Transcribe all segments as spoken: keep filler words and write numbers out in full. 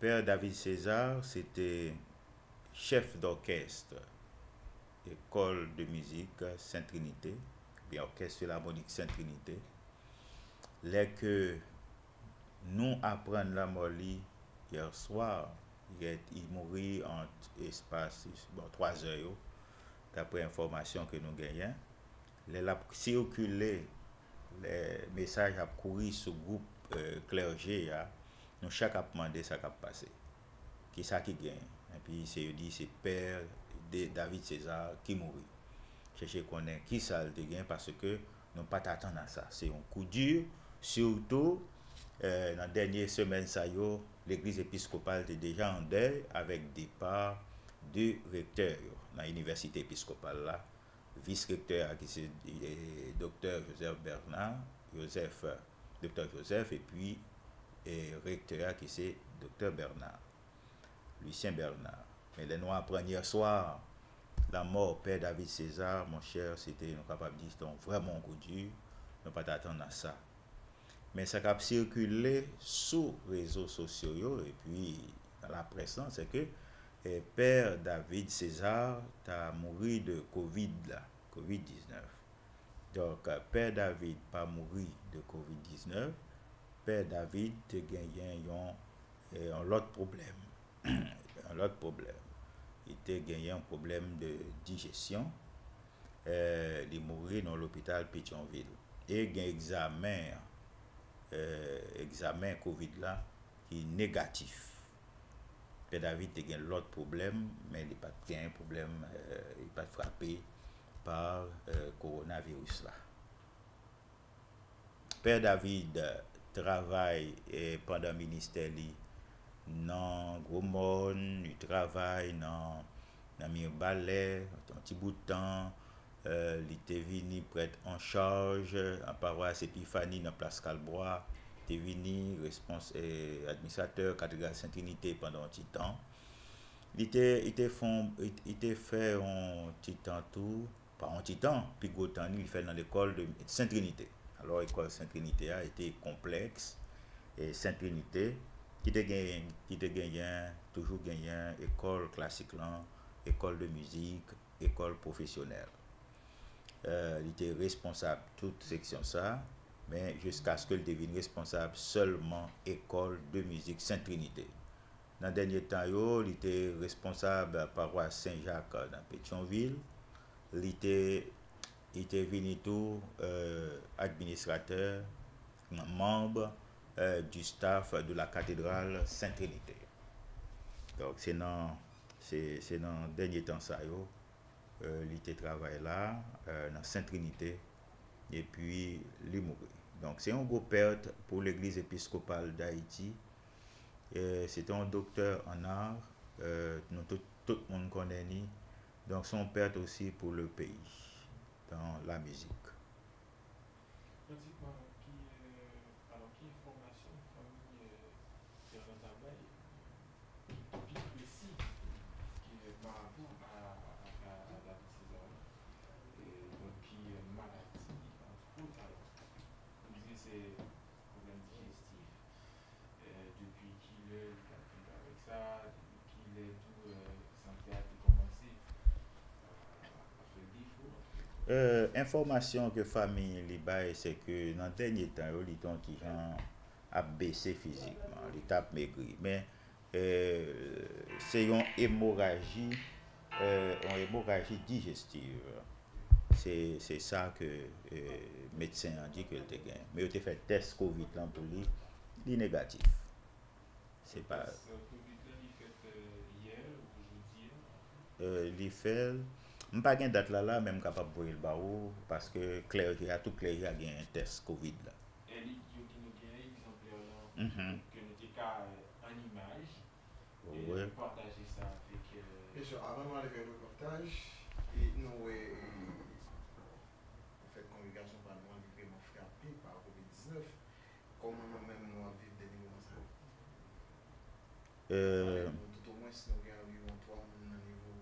Pè David César se te chèf dòkès Ecole de Musique Sainte Trinité, oubyen Orchestre Philharmonique Sainte Trinité. Lè ke nou aprann lanmò li yè swa, li mouri ant espas, bon, twa zè yo, daprè enfòmasyon ke nou genyen. Lè l ap sikile, lè mesaj ap kouri sou gwoup, eh, klèje a, nou chak ap mande sa k ap pase. Kisa ki genyen? Epi se yo di se pè de David César ki mouri. Chèche konnen kisa l te gen, paske nou pa t atann a sa. Se yon kou di, sitou, eh, nan dènye semèn sa yo, legliz episkopal te deja an dèy avèk depa de rektè yo nan inivèsite episkopal la, vis rektè a ki se, eh, Doktè Joseph Bernard, Joseph, Doktè Joseph, epi, eh, rektè a ki se Doktè Bernard, Lucien Bernard. Men lè nou aprann yè swa lanmò Pè David César, monchè, se te, nou kapab di, se te yon vrèman yon kou di, nou pa t atann a sa. Men sa k ap sikile sou rezo sosyo yo, epi nan laprès lan, se ke, eh, Pè David César ta mouri de kovid la, kovid diznèf. Donk, Pè David pa mouri de kovid diznèf. Pè David te genyen yon, eh, yon lòt pwoblèm. Yon lòt pwoblèm. Li te genyen yon pwoblèm de dijesyon. Eh, li mouri nan lopital Petyonvil. E gen egzamen, eh, egzamen kovid la ki negatif. Pè David te gen lòt pwoblèm, men li pa t gen pwoblèm, eh, li pa t frape pa, eh, kowonaviris la. Pè David travay, eh, pandan ministè li nan Gwo Mòn, li travay nan, nan Mibalè, yon ti bout tan, eh, li te vini prèt an chaj an pawas Epifani nan plas Kalbwa, te vini respons-, eh, administratè katedral Sent Trinite pandan yon ti tan. Li te, li te fè yon, li, li te fè yon ti tan tou, pa yon ti tan, pi gwo tan li, li fè l nan lekòl de Sent Trinite. Alò, ekòl Sent Trinite a, e te konplèks, eh, Sent Trinite, ki te gen, ki te genyen, toujou genyen, ekòl klasik lan, ekòl de mizik, ekòl pwofesyonèl. Eh, li te responsab tout seksyon sa, men jiskaske li te vin responsab sèlman ekòl de mizik Sent Trinite. Nan dènye tan yo, li te responsab pawas Sen Jak nan Petyonvil. Li te, li te vini tou, eh, administratè, manm, eh, du staff de la cathédrale Sainte Trinité. Donk, se nan, se, se nan dènye tan sa yo, eh, li te travay la, eh, nan Sent Trinite, epi li mouri. Donk, se yon gwo pèt pou Legliz Episkopal Dayiti. Eh, se te yon doktè an ar, eh, nou tout, tout moun konnen li. Donk, se yon pèt osi pou le peyi, dan la mizik. Pratikman, ki, eh, alò, ki enfòmasyon fanmi, eh, Fernanda bay, eh, pi presi ki, eh, pa rapò a, a, a, a David César la, eh, donk, ki, eh, maladi, antwòt, alò, nou di se pwoblèm dijestif, eh, depi kilè li t ap viv avèk sa, depi kilè tou, eh, sante a te kòmanse, eh, ap fè l defo, antre. Eh, enfòmasyon ke fanmi li bay, se ke nan dènye tan yo, li te yon ti jan ap bese fizikman, li t ap megri. Men, eh, se yon emoraji, eh, yon emoraji dijestiv. Se, se sa ke, eh, medsen an di ke l te gen. Men yo te fè tès kovid lan pou li, li negatif. Se pa... Tès, eh, kovid lan, li fèt, eh, yè ou jodi a? Eh, li fè l, m pa gen dat la la, men m kapab voye l ba ou, paske klèje a, tout klèje a gen tès kovid la. E li, yo, nou gen egzanplè lan, mhm, ke nou te ka, eh, an imaj, e, wi, pataje sa avèk, eh... Byen si, avan nou ale vè repòtaj, e nou wè, e, anfèt, kongregasyon pa nou an, li vrèman frape pa kovid diznèf. Kòman nou menm nou ap viv dènye moman sa yo? Euh, nou tout omwens nou gen anviwon twa moun nan nivo,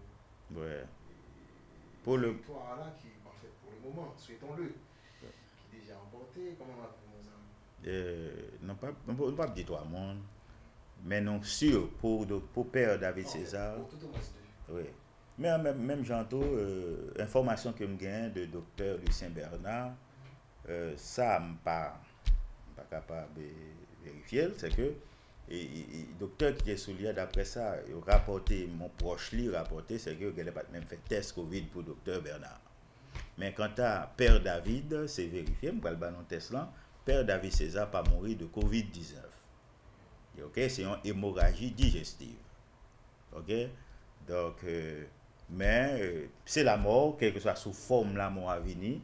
wi, pou le viktwa la ki anfèt pou le moman, souhaitons-le, ki deja ranpòte. Kòman nou ap viv moman sa yo? Euh, nou p ap, nou p ap di twa moun. Men nou si pou, pou Pè David César, wi. Men an menm, menm jan tou, euh, enfòmasyon ke m genyen de Doktè Lucien Bernard, euh, sa m pa, m pa kapab verifye l, se ke e, e, e, doktè ki te sou li a, daprè sa yo rapòte, yon pwòch li rapòte, se ke yo genlè pa t menm fè tès kovid pou Doktè Bernard. Men kanta Pè David, se verifye, m pral ba nou tès lan, Pè David César pa mouri de kovid diznèf. Ok, se yon emoraji dijestiv. Ok? Donk, euh, men, euh, se lanmò, kèlkeswa sou fòm lanmò a vini,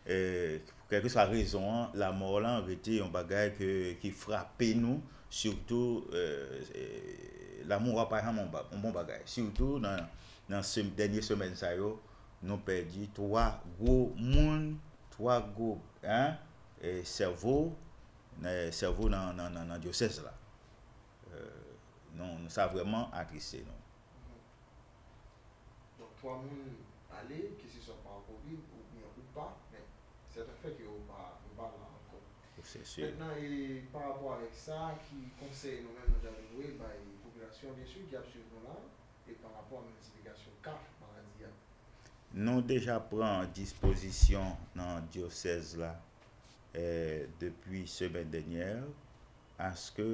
euh, kèlkeswa rezon an, lanmò lan rete yon bagay ke, ki frape nou, sitou, euh, euh, lanmò a pa janm yon ba-, yon bon bagay. Sitou nan, nan se-, dènye semèn sa yo, nou pèdi twa gwo moun, twa gwo, en, e sèvo, e sèvo nan, nan, nan, nan dyosèz la. Euh, nou, nou, sa vrèman atriste nou. Donk, twa moun ale, keseswa pa kovid oubyen ou pa, men sèten fè ke ou pa, ou pa la ankò. Se si. Mentnan, e pa rapò avèk sa, ki konsèy nou menm nou ta dwe voye bay popilasyon, byen si, ki ap swiv nou la, e pa rapò a miltiplikasyon ka maladi a? Nou deja pran dispozisyon nan dyosèz la, eh, depi semèn dènyè, aske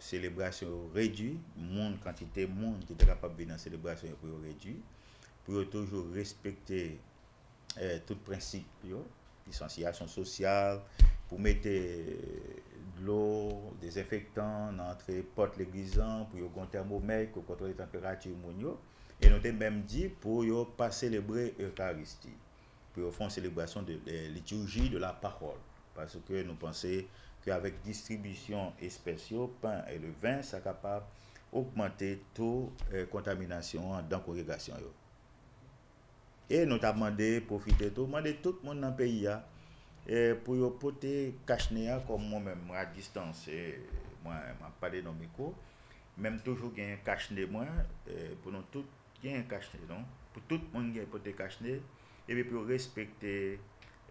selebrasyon yo redui, moun, kantite moun ki ta kapab vin nan selebrasyon yo pou yo redui, pou yo toujou respekte, eh, tout prensip yo, distansyasyon sosyal, pou mete dlo, dezenfektan nan antre pòt legliz lan, pou yo gen yon tèmomèt, pou kontwole tanperati moun yo. E nou te menm di pou yo pa selebre Ekaristi, pou yo fè yon selebrasyon de, de liturgie de la parole, paske nou panse ke avèk distribisyon espès yo, pen e leven, sa kapab ogmante to, eh, kontaminasyon an dan kongregasyon yo. E nou t ap mande, pwofite tou, mande tout moun nan peyi a, eh, pou yo pote kachne a, kòm mwen menm, mwen a distans, eh, mwen, m ap pale nan mikwo, men m toujou genyen kachne mwen, eh, pou nou tout genyen kachne nou, pou tout moun gen pote kachne, epi pou yo respekte,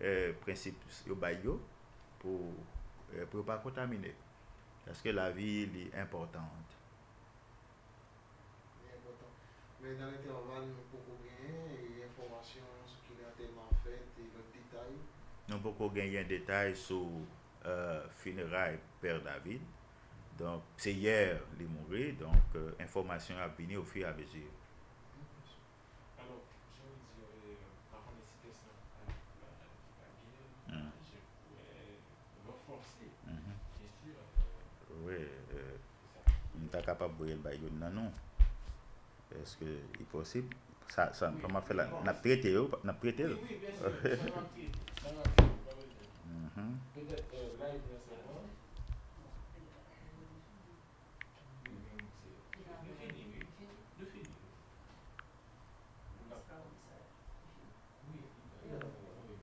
eh, prensip yo bay yo, pou, eh, pou yo pa kontamine. Paske lavi, li enpòtan. Li enpòtan. Men nan entèval, nou poko genyen, e, enfòmasyon sou kilè antèman ap fèt e lòt detay. Nou poko genyen detay sou, eh, fineray Pè David. Donk, se yè li mouri, donk, eh, enfòmasyon yo ap vini ofirameziye. Alò, jan w di yo, e, pa konnen si tès lan ap, ap, ap genyen, jan pou, e, ranfòse, byen si, e, Wi, eh, m ta kapab voye l bay youn nan nou. Èske li posib? Sa, sa, kòman ap fè la? N ap trete yo, n ap trete l. Wi, wi, byen si, sa n ap trete, sa n ap trete, pa bezwen. Petèt, eh,